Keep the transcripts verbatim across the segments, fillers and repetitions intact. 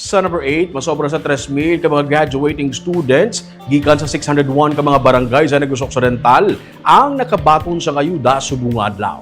Sa number eight, masobra sa tres mil ka mga graduating students gikan sa six hundred one ka mga barangay sa Negros Occidental ang nakabaton sang ayuda subong nga adlaw.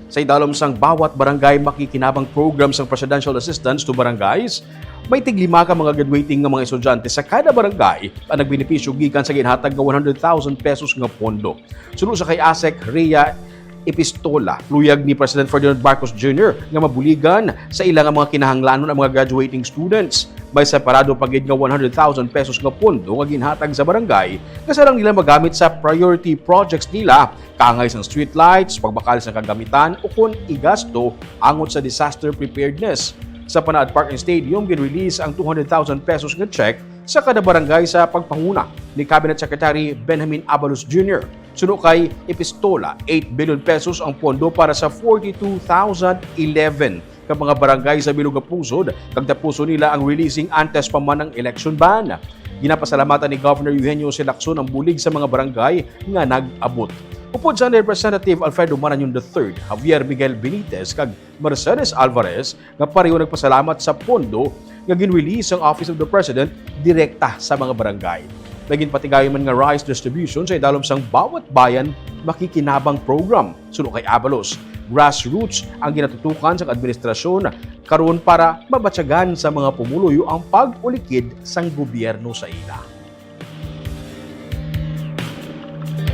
Sa idalom sang Bawat Barangay Makikinabang Program sang Presidential Assistance to Barangays, may tiglima ka mga graduating nga mga estudyante sa kada barangay ang nagbenepisyo gikan sa ginhatag nga one hundred thousand pesos nga pondo. Suno sa kay ASEC Rhea Epistola, luyag ni President Ferdinand Marcos Junior nga mabuligan sa ila nga mga kinahanglanon ang mga graduating students. May separado pa gid nga one hundred thousand pesos nga pondo nga ginhatag sa barangay nga sarang nila magamit sa priority projects nila, kaangay sang streetlights, pagbakal sang kagamitan, o kon igasto angot sa disaster preparedness. Sa Panaad Park and Stadium, gin-release ang two hundred thousand pesos nga check sa kada barangay sa pagpanguna ni Cabinet Secretary Benjamin Abalos Junior. Suno kay Epistola, eight billion pesos ang pondo para sa forty-two thousand eleven ka mga barangay sa bilog nga pungsod, kag tapuson nila ang releasing antes pa man ang election ban. Ginapasalamatan ni Governor Eugenio C. Lacson ang bulig sa mga barangay nga nag-abot. Upod sa Representative Alfredo Marañon the third, Javier Miguel Benitez, kag Mercedes Alvarez, nga pareho nagpasalamat sa pondo nga gin-release sang Office of the President direkta sa mga barangay. May ginpatigayon man nga rice distribution sa idalom sang Bawat Bayan Makikinabang Program. Suno kay Abalos, grassroots ang ginatutukan sang administrasyon karon para mabatyagan sa mga pumuluyo ang pag-ulikid sang gobyerno sa ila.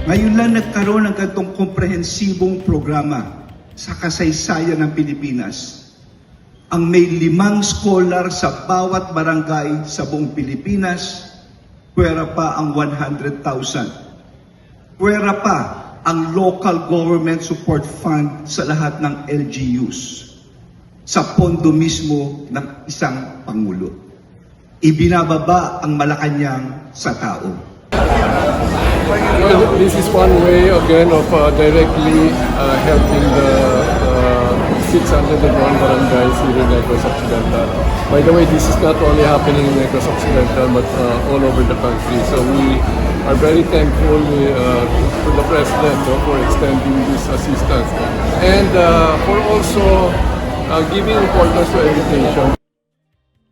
Ngayon lang nagkaroon ng ganitong komprehensibong programa sa kasaysayan ng Pilipinas. Ang may limang scholar sa bawat barangay sa buong Pilipinas, pwera pa ang one hundred thousand. Pwera pa ang local government support fund sa lahat ng L G Us sa pondo mismo ng isang pangulo. Ibinababa ang Malacañang sa tao. Well, this is one way again of uh, directly uh, helping the uh, six hundred and one barangays here in Negros Occidental. By the way, this is not only happening in Negros Occidental but uh, all over the country. So we are very thankful uh, to the President no, for extending this assistance and uh, for also uh, giving importance to education.